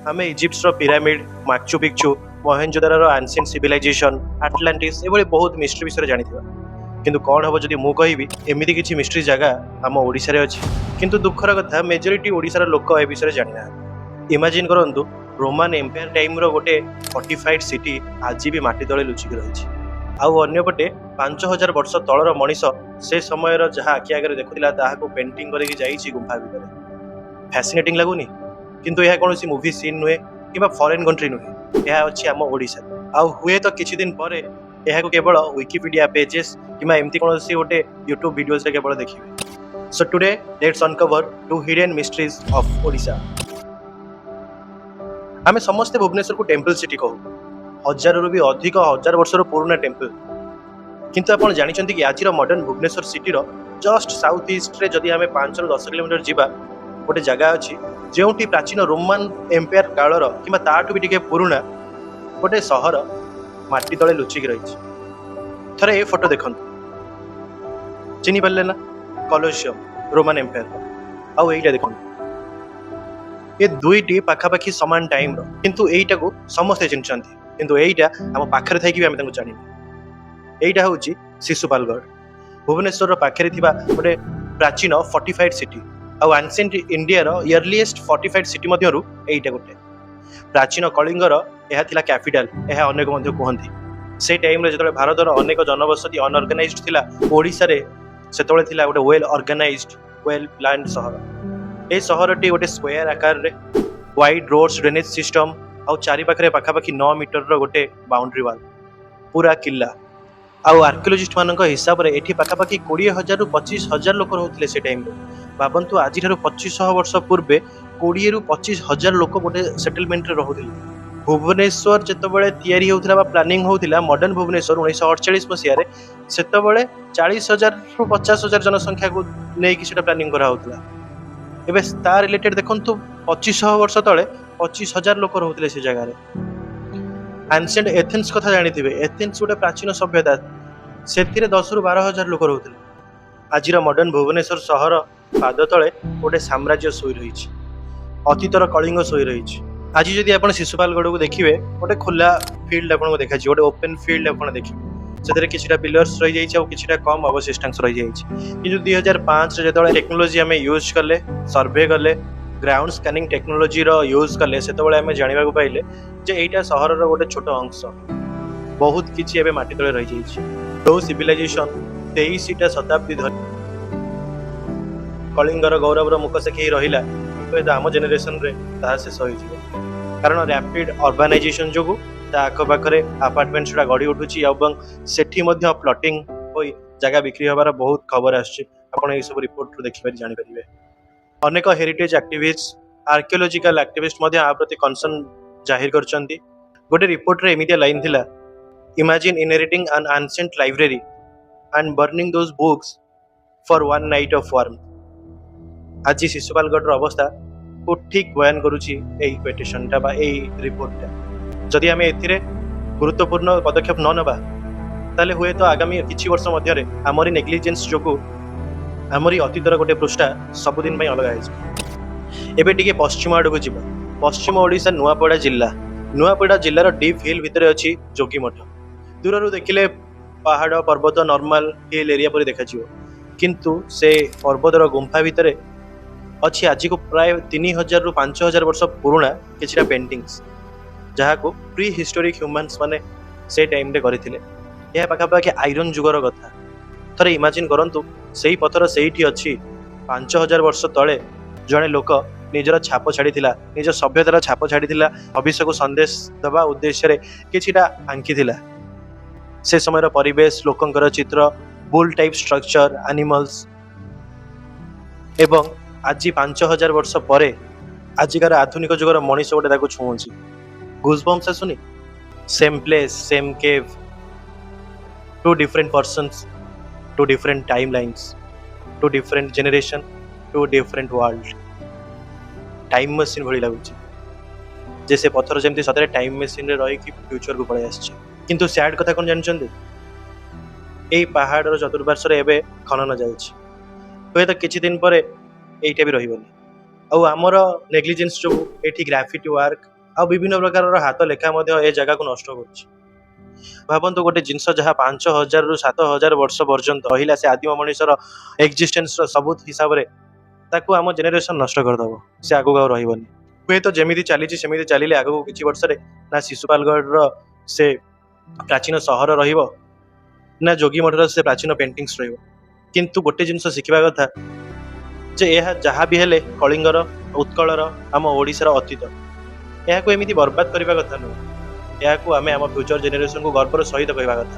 ଆମେ ଇଜିପ୍ଟର pyramid, ମାଚୁ ପିକ୍ଚୁ, ମହେଞ୍ଜୋଦାରୋର ancient civilisation, Atlantis ଏଭଳି ବହୁତ ମିଷ୍ଟ୍ରି ବିଷୟରେ ଜାଣିଥିବା। କିନ୍ତୁ କ'ଣ ହେବ ଯଦି ମୁଁ କହିବି ଏମିତି କିଛି ମିଷ୍ଟ୍ରି ଜାଗା ଆମ ଓଡ଼ିଶାରେ ଅଛି? କିନ୍ତୁ ଦୁଃଖର କଥା, ମେଜରିଟି ଓଡ଼ିଶାର ଲୋକ ଏ ବିଷୟରେ ଜାଣିନାହାନ୍ତି। ଇମାଜିନ୍ କରନ୍ତୁ, ରୋମାନ ଏମ୍ପାୟାର ଟାଇମ୍ର ଗୋଟେ ଫର୍ଟିଫାଇଡ୍ ସିଟି ଆଜି ବି ମାଟି ତଳେ ଲୁଚିକି ରହିଛି। ଆଉ ଅନ୍ୟପଟେ 5000 ବର୍ଷ ତଳର ମଣିଷ ସେ ସମୟର ଯାହା ଆଖି ଆଗରେ ଦେଖୁଥିଲା, ତାହାକୁ ପେଣ୍ଟିଂ କରିକି ଯାଇଛି ଗୁମ୍ଫା ଭିତରେ। ଫ୍ୟାସିନେଟିଂ ଲାଗୁନି? କିନ୍ତୁ ଏହା କୌଣସି ମୁଭି ସିନ୍ ନୁହେଁ କିମ୍ବା ଫରେନ୍ କଣ୍ଟ୍ରି ନୁହେଁ। ଏହା ଅଛି ଆମ ଓଡ଼ିଶାରେ। ଆଉ ହୁଏତ କିଛି ଦିନ ପରେ ଏହାକୁ କେବଳ ୱିକିପିଡ଼ିଆ ପେଜେସ୍ କିମ୍ବା ଏମିତି କୌଣସି ଗୋଟେ ୟୁଟ୍ୟୁବ ଭିଡ଼ିଓଜରେ କେବଳ ଦେଖିବେ। So today, let's uncover two hidden mysteries of Odisha. ଆମେ ସମସ୍ତେ ଭୁବନେଶ୍ୱରକୁ ଟେମ୍ପଲ ସିଟି କହୁ, ହଜାରରୁ ବି ଅଧିକ ହଜାର ବର୍ଷର ପୁରୁଣା ଟେମ୍ପଲ। କିନ୍ତୁ ଆପଣ ଜାଣିଛନ୍ତି କି, ଆଜିର ମଡର୍ଣ୍ଣ ଭୁବନେଶ୍ୱର ସିଟିର ଜଷ୍ଟ ସାଉଥ ଇଷ୍ଟରେ ଯଦି ଆମେ 5ରୁ 10 କିଲୋମିଟର ଯିବା, ଗୋଟେ ଜାଗା ଅଛି ଯେଉଁଠି ପ୍ରାଚୀନ ରୋମାନ ଏମ୍ପାୟାର କାଳର କିମ୍ବା ତାଠୁ ବି ଟିକେ ପୁରୁଣା ଗୋଟେ ସହର ମାଟି ତଳେ ଲୁଚିକି ରହିଛି? ଥରେ ଏ ଫଟୋ ଦେଖନ୍ତୁ। ଚିହ୍ନି ପାରିଲେ ନା? କଲୋସିୟମ, ରୋମାନ ଏମ୍ପାୟାର। ଆଉ ଏଇଟା ଦେଖନ୍ତୁ। ଏ ଦୁଇଟି ପାଖାପାଖି ସମାନ ଟାଇମର, କିନ୍ତୁ ଏଇଟାକୁ ସମସ୍ତେ ଚିହ୍ନିଛନ୍ତି, କିନ୍ତୁ ଏଇଟା ଆମ ପାଖରେ ଥାଇକି ବି ଆମେ ତାଙ୍କୁ ଜାଣିନୁ। ଏଇଟା ହେଉଛି ଶିଶୁପାଲଗଡ଼, ଭୁବନେଶ୍ୱରର ପାଖରେ ଥିବା ଗୋଟେ ପ୍ରାଚୀନ ଫର୍ଟିଫାଇଡ୍ ସିଟି। ଆଉ ଆନସିଏଣ୍ଟ ଇଣ୍ଡିଆର ଇୟର୍ଲିଏଷ୍ଟ ଫର୍ଟିଫାଇଡ୍ ସିଟି ମଧ୍ୟରୁ ଏଇଟା ଗୋଟେ। ପ୍ରାଚୀନ କଳିଙ୍ଗର ଏହା ଥିଲା କ୍ୟାପିଟାଲ, ଏହା ଅନେକ ମଧ୍ୟ କୁହନ୍ତି। ସେ ଟାଇମରେ ଯେତେବେଳେ ଭାରତର ଅନେକ ଜନବସତି ଅନଅର୍ଗାନାଇଜଡ ଥିଲା, ଓଡ଼ିଶାରେ ସେତେବେଳେ ଥିଲା ଗୋଟେ ୱେଲ୍ ଅର୍ଗାନାଇଜଡ, ୱେଲ୍ ପ୍ଲାନ୍ଡ ସହର। ଏହି ସହରଟି ଗୋଟେ ସ୍କୋୟାର ଆକାରରେ, ୱାଇଡ୍ ରୋଡ୍ସ, ଡ୍ରେନେଜ୍ ସିଷ୍ଟମ ଆଉ ଚାରିପାଖରେ ପାଖାପାଖି 9 ମିଟରର ଗୋଟେ ବାଉଣ୍ଡ୍ରି ୱାଲ୍, ପୁରା କିଲ୍ଲା। ଆଉ ଆର୍କିଓଲୋଜିଷ୍ଟ ମାନଙ୍କ ହିସାବରେ ଏଠି ପାଖାପାଖି 20,000ରୁ 25,000 ଲୋକ ରହୁଥିଲେ ସେ ଟାଇମରେ। ଭାବନ୍ତୁ, ଆଜିଠାରୁ 2500 ବର୍ଷ ପୂର୍ବେ 20ରୁ 25 ହଜାର ଲୋକ ଗୋଟେ ସେଟଲମେଣ୍ଟରେ ରହୁଥିଲେ। ଭୁବନେଶ୍ୱର ଯେତେବେଳେ ତିଆରି ହେଉଥିଲା ବା ପ୍ଲାନିଂ ହେଉଥିଲା, ମଡର୍ଣ୍ଣ ଭୁବନେଶ୍ୱର 1948 ମସିହାରେ, ସେତେବେଳେ 40,000ରୁ 50,000 ଜନସଂଖ୍ୟାକୁ ନେଇକି ସେଟା ପ୍ଲାନିଂ କରାହେଉଥିଲା। ଏବେ ତା ରିଲେଟେଡ୍ ଦେଖନ୍ତୁ, 2500 ବର୍ଷ ତଳେ 25,000 ଲୋକ ରହୁଥିଲେ ସେ ଜାଗାରେ। ଆନସିଏଣ୍ଟ ଏଥେନ୍ସ କଥା ଜାଣିଥିବେ। ଏଥେନ୍ସ ଗୋଟେ ପ୍ରାଚୀନ ସଭ୍ୟତା, ସେଥିରେ 10ରୁ 12 ହଜାର ଲୋକ ରହୁଥିଲେ। ଆଜିର ମଡର୍ଣ୍ଣ ଭୁବନେଶ୍ୱର ସହର ପାଦ ତଳେ ଗୋଟେ ସାମ୍ରାଜ୍ୟ ଶୋଇ ରହିଛି, ଅତୀତର କଳିଙ୍ଗ ଶୋଇ ରହିଛି। ଆଜି ଯଦି ଆପଣ ଶିଶୁପାଲଗଡ଼କୁ ଦେଖିବେ, ଗୋଟେ ଖୋଲା ଫିଲ୍ଡ ଆପଣଙ୍କୁ ଦେଖାଯିବ, ଗୋଟେ ଓପେନ୍ ଫିଲ୍ଡ ଆପଣ ଦେଖିବେ। ସେଥିରେ କିଛିଟା ପିଲର୍ସ ରହିଯାଇଛି ଆଉ କିଛିଟା କମ୍ ଅବଶିଷ୍ଟାଂଶ ରହିଯାଇଛି। କିନ୍ତୁ 2005ରେ ଯେତେବେଳେ ଟେକ୍ନୋଲୋଜି ଆମେ ୟୁଜ୍ କଲେ, ସର୍ଭେ କଲେ, ଗ୍ରାଉଣ୍ଡ ସ୍କାନିଂ ଟେକ୍ନୋଲୋଜିର ୟୁଜ୍ କଲେ, ସେତେବେଳେ ଆମେ ଜାଣିବାକୁ ପାଇଲେ ଯେ ଏଇଟା ସହରର ଗୋଟେ ଛୋଟ ଅଂଶ। ବହୁତ କିଛି ଏବେ ମାଟି ତଳେ ରହିଯାଇଛି। ଯୋଉ ସିଭିଲାଇଜେସନ 23ଟା ଶତାବ୍ଦୀ ଧରି କଳିଙ୍ଗର ଗୌରବର ମୁଖ ସେଖି ରହିଲା, ହୁଏତ ଆମ ଜେନେରେସନରେ ତାହା ଶେଷ ହୋଇଯିବ। କାରଣ ରାପିଡ ଅର୍ବାନାଇଜେସନ ଯୋଗୁଁ ତା ଆଖପାଖରେ ଆପାର୍ଟମେଣ୍ଟ ଗୁଡ଼ା ଗଢ଼ି ଉଠୁଛି ଏବଂ ସେଠି ମଧ୍ୟ ପ୍ଲଟିଂ ହୋଇ ଜାଗା ବିକ୍ରି ହେବାର ବହୁତ ଖବର ଆସୁଛି। ଆପଣ ଏଇସବୁ ରିପୋର୍ଟରୁ ଦେଖିପାରି ଜାଣିପାରିବେ। ଅନେକ ହେରିଟେଜ ଆକ୍ଟିଭିଷ୍ଟ, ଆର୍କିଓଲୋଜିକାଲ ଆକ୍ଟିଭିଷ୍ଟ ମଧ୍ୟ ଆ ପ୍ରତି କନସର୍ନ ଜାହିର କରିଛନ୍ତି। ଗୋଟେ ରିପୋର୍ଟରେ ଏମିତିଆ ଲାଇନ୍ ଥିଲା, "Imagine inheriting an ancient library and burning those books for one night of warmth." ଆଜି ଶିଶୁପାଲଗଡ଼ର ଅବସ୍ଥାକୁ ଠିକ୍ ବୟାନ କରୁଛି ଏଇ କ୍ୱୋଟେସନଟା ବା ଏଇ ରିପୋର୍ଟଟା। ଯଦି ଆମେ ଏଥିରେ ଗୁରୁତ୍ୱପୂର୍ଣ୍ଣ ପଦକ୍ଷେପ ନ ନେବା, ତାହେଲେ ହୁଏତ ଆଗାମୀ କିଛି ବର୍ଷ ମଧ୍ୟରେ ଆମରି ନେଗ୍ଲିଜେନ୍ସ ଯୋଗୁଁ ଆମରି ଅତୀତର ଗୋଟେ ପୃଷ୍ଠା ସବୁଦିନ ପାଇଁ ଅଲଗା ହେଇଯିବ। ଏବେ ଟିକେ ପଶ୍ଚିମ ଆଡ଼କୁ ଯିବା। ପଶ୍ଚିମ ଓଡ଼ିଶା ନୂଆପଡ଼ା ଜିଲ୍ଲା। ନୂଆପଡ଼ା ଜିଲ୍ଲାର ଡିପ୍ ହିଲ୍ ଭିତରେ ଅଛି ଯୋଗୀ ମଠ। ଦୂରରୁ ଦେଖିଲେ ପାହାଡ଼ ପର୍ବତ, ନର୍ମାଲ ହିଲ୍ ଏରିଆ ପରି ଦେଖାଯିବ। କିନ୍ତୁ ସେ ପର୍ବତର ଗୁମ୍ଫା ଭିତରେ ଅଛି ଆଜିକୁ ପ୍ରାୟ 3000ରୁ 5000 ବର୍ଷ ପୁରୁଣା କିଛିଟା ପେଣ୍ଟିଂସ୍, ଯାହାକୁ ପ୍ରି ହିଷ୍ଟୋରିକ୍ ହ୍ୟୁମାନ୍ସ ମାନେ ସେ ଟାଇମରେ କରିଥିଲେ। ଏହା ପାଖାପାଖି ଆଇରନ୍ ଯୁଗର କଥା। ଥରେ ଇମାଜିନ୍ କରନ୍ତୁ, ସେଇ ପଥର ସେଇଠି ଅଛି। 5000 ବର୍ଷ ତଳେ ଜଣେ ଲୋକ ନିଜର ଛାପ ଛାଡ଼ିଥିଲା, ନିଜ ସଭ୍ୟତାର ଛାପ ଛାଡ଼ିଥିଲା, ଭବିଷ୍ୟକୁ ସନ୍ଦେଶ ଦେବା ଉଦ୍ଦେଶ୍ୟରେ କିଛିଟା ଆଙ୍କିଥିଲା। ସେ ସମୟର ପରିବେଶ, ଲୋକଙ୍କର ଚିତ୍ର, ବୁଲ୍ ଟାଇପ୍ ଷ୍ଟ୍ରକ୍ଚର, ଆନିମଲ୍ସ। ଏବଂ ଆଜି 5000 ବର୍ଷ ପରେ ଆଜିକାର ଆଧୁନିକ ଯୁଗର ମଣିଷ ଗୋଟେ ତାକୁ ଛୁଉଁଛି। ଗୁଜବମ୍ସ ଆସୁନି? Same place, same cave, two different persons, two different timelines, two different generation, two different world. Time machine ଭଳି ଲାଗୁଛି ଯେ ସେ ପଥର ଯେମିତି ସତରେ ଟାଇମ୍ ମେସିନରେ ରହିକି ଫ୍ୟୁଚରକୁ ପଳେଇ ଆସିଛି। କିନ୍ତୁ ସ୍ୟାଡ୍ କଥା କ'ଣ ଜାଣିଛନ୍ତି? ଏଇ ପାହାଡ଼ର ଚତୁର୍ପାର୍ଶ୍ୱରେ ଏବେ ଖନନ ଚାଲିଛି। ହୁଏତ କିଛି ଦିନ ପରେ ଏଇଟା ବି ରହିବନି। ଆଉ ଆମର ନେଗ୍ଲିଜେନ୍ସ ଯୋଗୁଁ ଏଠି ଗ୍ରାଫିଟି ୱାର୍କ ଆଉ ବିଭିନ୍ନ ପ୍ରକାରର ହାତ ଲେଖା ମଧ୍ୟ ଏ ଜାଗାକୁ ନଷ୍ଟ କରୁଛି। ଭାବନ୍ତୁ, ଗୋଟେ ଜିନିଷ ଯାହା 5000ରୁ 7000 ବର୍ଷ ପର୍ଯ୍ୟନ୍ତ ରହିଲା, ସେ ଆଦିମ ମଣିଷର ଏକ୍ଜିଷ୍ଟେନ୍ସର ସବୁତ ହିସାବରେ, ତାକୁ ଆମ ଜେନେରେସନ ନଷ୍ଟ କରିଦେବ। ସେ ଆଗକୁ ଆଉ ରହିବନି। ହୁଏତ ଯେମିତି ଚାଲିଛି ସେମିତି ଚାଲିଲେ ଆଗକୁ କିଛି ବର୍ଷରେ ନା ଶିଶୁପାଲଗଡ଼ର ସେ ପ୍ରାଚୀନ ସହର ରହିବ, ନା ଯୋଗୀ ମଠର ସେ ପ୍ରାଚୀନ ପେଣ୍ଟିଂସ୍ ରହିବ। କିନ୍ତୁ ଗୋଟେ ଜିନିଷ ଶିଖିବା କଥା ଯେ ଏହା ଯାହା ବି ହେଲେ କଳିଙ୍ଗର, ଉତ୍କଳର, ଆମ ଓଡ଼ିଶାର ଅତୀତ। ଏହାକୁ ଏମିତି ବର୍ବାଦ କରିବା କଥା ନୁହେଁ। ଏହାକୁ ଆମେ ଆମ ଫ୍ୟୁଚର ଜେନେରେସନକୁ ଗର୍ବର ସହିତ କହିବା କଥା।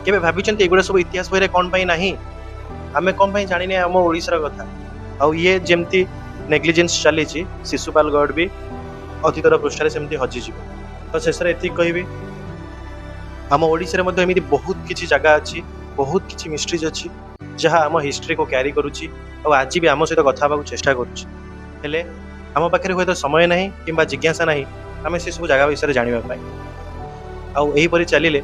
କେବେ ଭାବିଛନ୍ତି, ଏଗୁଡ଼ା ସବୁ ଇତିହାସ ବହିରେ କ'ଣ ପାଇଁ ନାହିଁ? ଆମେ କ'ଣ ପାଇଁ ଜାଣିନେ ଆମ ଓଡ଼ିଶାର କଥା? ଆଉ ଇଏ ଯେମିତି ନେଗ୍ଲିଜେନ୍ସ ଚାଲିଛି, ଶିଶୁପାଲଗଡ଼ ବି ଅତୀତର ପୃଷ୍ଠାରେ ସେମିତି ହଜିଯିବ। ତ ଶେଷରେ ଏତିକି କହିବି, ଆମ ଓଡ଼ିଶାରେ ମଧ୍ୟ ଏମିତି ବହୁତ କିଛି ଜାଗା ଅଛି, ବହୁତ କିଛି ମିଷ୍ଟ୍ରିଜ୍ ଅଛି, ଯାହା ଆମ ହିଷ୍ଟ୍ରିକୁ କ୍ୟାରି କରୁଛି ଆଉ ଆଜି ବି ଆମ ସହିତ କଥା ହେବାକୁ ଚେଷ୍ଟା କରୁଛି। ହେଲେ ଆମ ପାଖରେ ହୁଏତ ସମୟ ନାହିଁ କିମ୍ବା ଜିଜ୍ଞାସା ନାହିଁ ଆମେ ସେସବୁ ଜାଗା ବିଷୟରେ ଜାଣିବା ପାଇଁ। ଆଉ ଏହିପରି ଚାଲିଲେ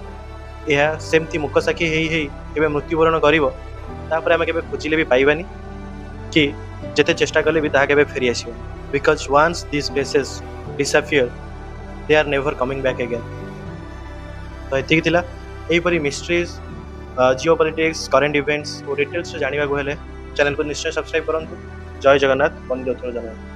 ଏହା ସେମିତି ମୁକସାକ୍ଷୀ ହେଇ ହେଇ କେବେ ମୃତ୍ୟୁବରଣ କରିବ। ତାପରେ ଆମେ କେବେ ଖୋଜିଲେ ବି ପାଇବାନି କି ଯେତେ ଚେଷ୍ଟା କଲେ ବି ତାହା କେବେ ଫେରି ଆସିବ, because once these places disappear, they are never coming back again. ତ ଏତିକି ଥିଲା। ଏହିପରି mysteries, Jio politics, current events ଓ ଡିଟେଲ୍ସ ଜାଣିବାକୁ ହେଲେ ଚ୍ୟାନେଲକୁ ନିଶ୍ଚୟ ସବସ୍କ୍ରାଇବ୍ କରନ୍ତୁ। ଜୟ ଜଗନ୍ନାଥ, ବନ୍ଦେ ଉତ୍କଳ ଜନନୀ।